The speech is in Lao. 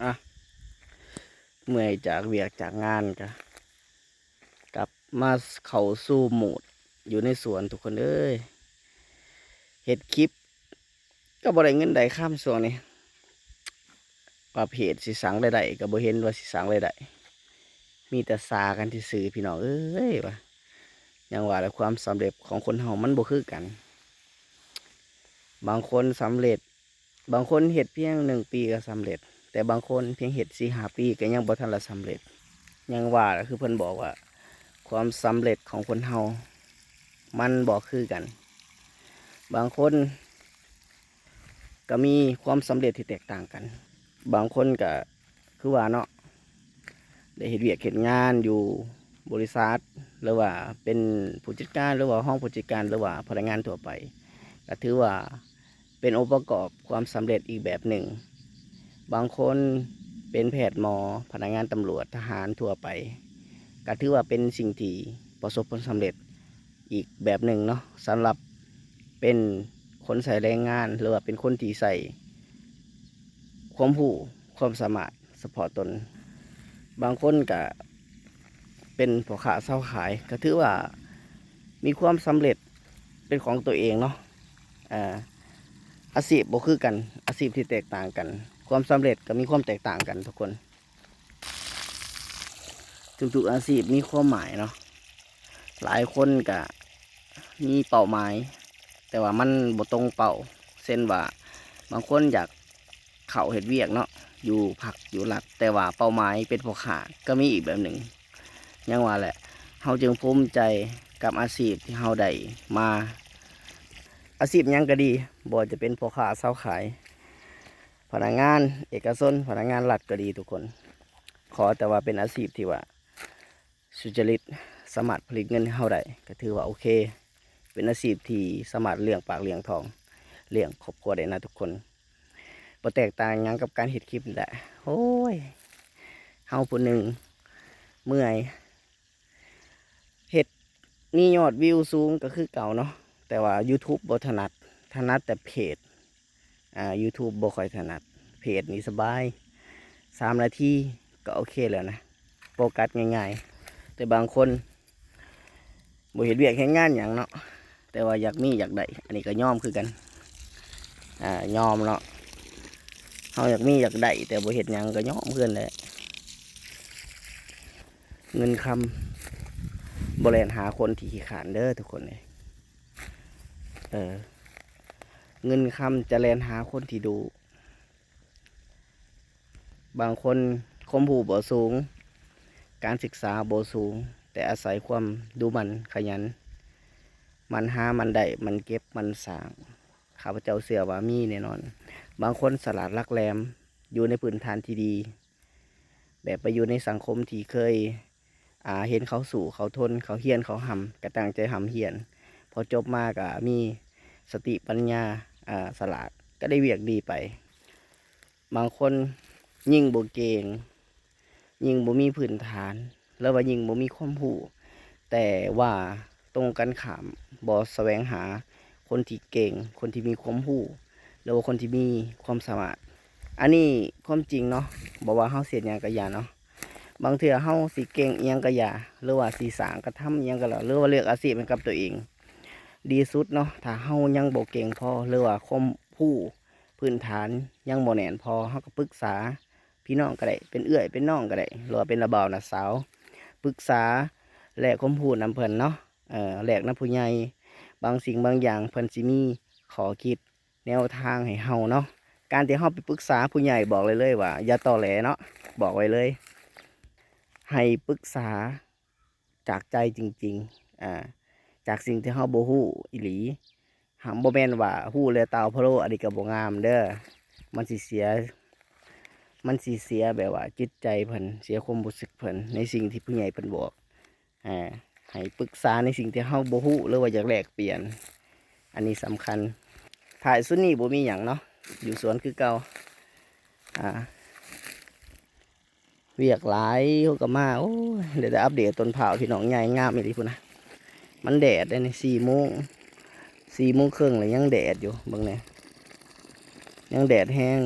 ອ່ະ ເມື່ອຍຈາກວຽກຈາກງານກະກັບມາເຂົ້າສູ່ໂໝດຢູ່ໃນສວນທຸກຄົນເອີຍ. ເຮັດຄລິບກໍບໍ່ໄດ້ເງິນໄດ້ຄຳຊ່ວງນີ້ ວ່າເພຈຊິສ້າງລາຍໄດ້ກໍບໍ່ເຫັນວ່າຊິສ້າງລາຍໄດ້ ມີແຕ່ສາກັນຊື່ໆ ພີ່ນ້ອງເອີຍວ່າ. ຫຍັງວ່າລະ ຄວາມສຳເລັດຂອງຄົນເຮົາມັນບໍ່ຄືກັນ. ບາງຄົນສຳເລັດ ບາງຄົນເຮັດພຽງໜຶ່ງປີກໍສຳເລັດ ແຕ່ບາງຄົນພຽງເຮັດສີ່ຫ້າປີກໍຍັງບໍ່ທັນລະສຳເລັດ. ຫຍັງວ່າລະ ຄືເພິ່ນບອກວ່າ ຄວາມສຳເລັດຂອງຄົນເຮົາມັນບໍ່ຄືກັນ. ບາງຄົນກໍມີຄວາມສຳເລັດທີ່ແຕກຕ່າງກັນ. ບາງຄົນກໍ ຄືວ່າເນາະ ໄດ້ເຮັດວຽກເຮັດງານຢູ່ບໍລິສັດ ຫຼືວ່າເປັນຜູ້ຈັດການ ຫຼືວ່າຮອງຜູ້ຈັດການ ຫຼືວ່າພະນັກງານທົ່ວໄປ ກໍຖືວ່າເປັນອົງປະກອບຄວາມສຳເລັດອີກແບບໜຶ່ງ. ບາງຄົນເປັນແພດໝໍ ພະນັກງານຕຳຫຼວດ ທະຫານທົ່ວໄປ ກໍຖືວ່າເປັນສິ່ງທີ່ປະສົບຜົນສຳເລັດ ອີກແບບໜຶ່ງເນາະ ສຳລັບເປັນຄົນໃຊ້ແຮງງານ ຫຼືວ່າເປັນຄົນທີ່ໃຊ້ຄວາມຮູ້ຄວາມສາມາດສະເພາະຕົນ. ບາງຄົນກະເປັນພໍ່ຄ້າຊາວຂາຍ ກະຖືວ່າມີຄວາມສຳເລັດເປັນຂອງຕົວເອງເນາະ. ອາ ອາຊີບບໍ່ຄືກັນ ອາຊີບທີ່ແຕກຕ່າງກັນ ຄວາມສຳເລັດກະມີຄວາມແຕກຕ່າງກັນທຸກຄົນ. ທຸກໆອາຊີບມີຄວາມໝາຍເນາະ. ຫຼາຍຄົນກະມີເປົ້າໝາຍ ແຕ່ວ່າມັນບໍ່ຕົງເປົ້າ. ເຊັ່ນວ່າ ບາງຄົນຢາກເຂົ້າເຮັດວຽກເນາະ ຢູ່ພັກຢູ່ລັດ ແຕ່ວ່າເປົ້າໝາຍເປັນພໍ່ຄ້າ ກໍມີອີກແບບໜຶ່ງ. ຫຍັງວ່າແຫຼະ ເຮົາຈຶ່ງພູມໃຈກັບອາຊີບທີ່ເຮົາໄດ້ມາ. ອາຊີບຫຍັງກໍດີ ບໍ່ວ່າຈະເປັນພໍ່ຄ້າຊາວຂາຍ ພະນັກງານເອກະຊົນ ພະນັກງານລັດກໍດີທຸກຄົນ ຂໍແຕ່ວ່າເປັນອາຊີບທີ່ວ່າສຸຈະລິດ ສາມາດຜະລິດເງິນໃຫ້ເຮົາໄດ້ ກໍຖືວ່າໂອເຄ ເປັນອາຊີບທີ່ສາມາດລ້ຽງປາກລ້ຽງທ້ອງ ລ້ຽງຄອບຄົວໄດ້ນະທຸກຄົນ. ບໍ່ແຕກຕ່າງຫຍັງກັບການເຮັດຄລິບນີ້ແຫຼະ. ໂອ້ຍ ເຮົາຜູ້ໜຶ່ງເມື່ອຍ ເຮັດມີຍອດວິວສູງກໍຄືເກົ່າເນາະ ແຕ່ວ່າຢູທູບບໍ່ຖະໜັດ ຖະໜັດແຕ່ເພຈ. ອ່າ ຢູທູບບໍ່ຄ່ອຍຖະໜັດ ເພຈນີ້ສະບາຍ ສາມນາທີກໍໂອເຄແລ້ວນະ ໂຟກັສງ່າຍໆ. ແຕ່ບາງຄົນບໍ່ເຮັດວຽກເຮັດງານຫຍັງເນາະ ແຕ່ວ່າຢາກມີຢາກໄດ້ ອັນນີ້ກໍຍອມຄືກັນ ອ່າ ຍອມເນາະ ເຮົາຢາກມີຢາກໄດ້ ແຕ່ບໍ່ເຮັດຫຍັງກໍຍອມຄືກັນແຫຼະ. ເງິນຄຳບໍ່ແລ່ນຫາຄົນທີ່ຂີ້ຄ້ານເດີທຸກຄົນເອີຍ. ເອີ ເງິນຄຳຈະແລ່ນຫາຄົນທີ່ດຸ. ບາງຄົນຄວາມຮູ້ບໍ່ສູງ ການສຶກສາບໍ່ສູງ ແຕ່ອາໄສຄວາມດຸໝັ່ນຂະຫຍັນ ໝັ່ນຫາ ໝັ່ນໄດ້ ໝັ່ນເກັບ ໝັ່ນສ້າງ. ຂ້າພະເຈົ້າເຊື່ອວ່າມີແນ່ນອນ. ບາງຄົນສະຫຼາດຫຼັກແຫຼມ ຢູ່ໃນພື້ນຖານທີ່ດີ ແບບໄປຢູ່ໃນສັງຄົມທີ່ເຄີຍ ອ່າ ເຫັນເຂົາສູ້ເຂົາທົນ ເຂົາຮຽນເຂົາຮ່ຳ ກໍຕັ້ງໃຈຮ່ຳຮຽນ ພໍຈົບມາກໍມີສະຕິປັນຍາ ອ່າ ສະຫຼາດ ກໍໄດ້ວຽກດີໄປ. ບາງຄົນຍິ່ງບໍ່ເກັ່ງ ຍິ່ງບໍ່ມີພື້ນຖານ ຫຼືວ່າຍິ່ງບໍ່ມີຄວາມຮູ້ ແຕ່ວ່າຕົງກັນຂ້າມ ບໍ່ສະແຫວງຫາຄົນທີ່ເກັ່ງ ຄົນທີ່ມີຄວາມຮູ້ ຫຼືວ່າຄົນທີ່ມີຄວາມສາມາດ. ອັນນີ້ຄວາມຈິງເນາະ ບໍ່ວ່າເຮົາຊິເຮັດຫຍັງກໍຢ່າເນາະ ບາງເທື່ອເຮົາຊິເກັ່ງອີ່ຫຍັງກໍຢ່າ ຫຼືວ່າຊິສ້າງກະທຳອີ່ຫຍັງກໍແລ້ວ ຫຼືວ່າເລືອກອາຊີບໃຫ້ກັບຕົວເອງ ດີສຸດເນາະ. ຖ້າເຮົາຍັງບໍ່ເກັ່ງພໍ ຫຼືວ່າຄວາມຮູ້ພື້ນຖານຍັງບໍ່ແໜ້ນພໍ ເຮົາກໍປຶກສາພີ່ນ້ອງກໍໄດ້ ເປັນເອື້ອຍເປັນນ້ອງກໍໄດ້ ຫຼືວ່າເປັນນ້າບ່າວນ້າສາວ ປຶກສາແລກຄວາມຮູ້ນຳເພິ່ນເນາະ ເອີ ແລກນຳຜູ້ໃຫຍ່. ບາງສິ່ງບາງຢ່າງເພິ່ນຊິມີຂໍ້ຄິດ ແນວທາງໃຫ້ເຮົາເນາະ. ການທີ່ເຮົາໄປປຶກສາຜູ້ໃຫຍ່ ບອກໄດ້ເລີຍວ່າຢ່າຕໍແຫຼເນາະ ບອກໄວ້ເລີຍ ໃຫ້ປຶກສາຈາກໃຈຈິງໆ ອາ ຈາກສິ່ງທີ່ເຮົາບໍ່ຮູ້ອີ່ຫຼີ. ຫາ ບໍ່ແມ່ນວ່າຮູ້ແລ້ວຕ່າວພະໂລ້ ອັນນີ້ກໍບໍ່ງາມເດີ ມັນຊິເສຍ ມັນຊິເສຍແບບວ່າຈິດໃຈເພິ່ນ ເສຍຄວາມຮູ້ສຶກເພິ່ນ ໃນສິ່ງທີ່ຜູ້ໃຫຍ່ເພິ່ນບອກ. ອ່າ ໃຫ້ປຶກສາໃນສິ່ງທີ່ເຮົາບໍ່ຮູ້ ຫຼືວ່າຢາກແລກປ່ຽນ ອັນນີ້ສຳຄັນ. ທ້າຍສຸດນີ້ບໍ່ມີຫຍັງເນາະ ຢູ່ສວນຄືເກົ່າ. ອ່າ ວຽກຫຼາຍ ເຮົາກໍມາ ໂອ້ຍ ໄດ້ແຕ່ອັບເດດຕົ້ນພ້າວ ພີ່ນ້ອງ ໃຫຍ່ງາມອີ່ຫຼີພຸ້ນນະ. ມັນແດດເດ້ນີ້ ສີ່ໂມງ ສີ່ໂມງເຄິ່ງແລ້ວ ຍັງແດດຢູ່ ເບິ່ງແດ່ ຍັງແດດແຮງ.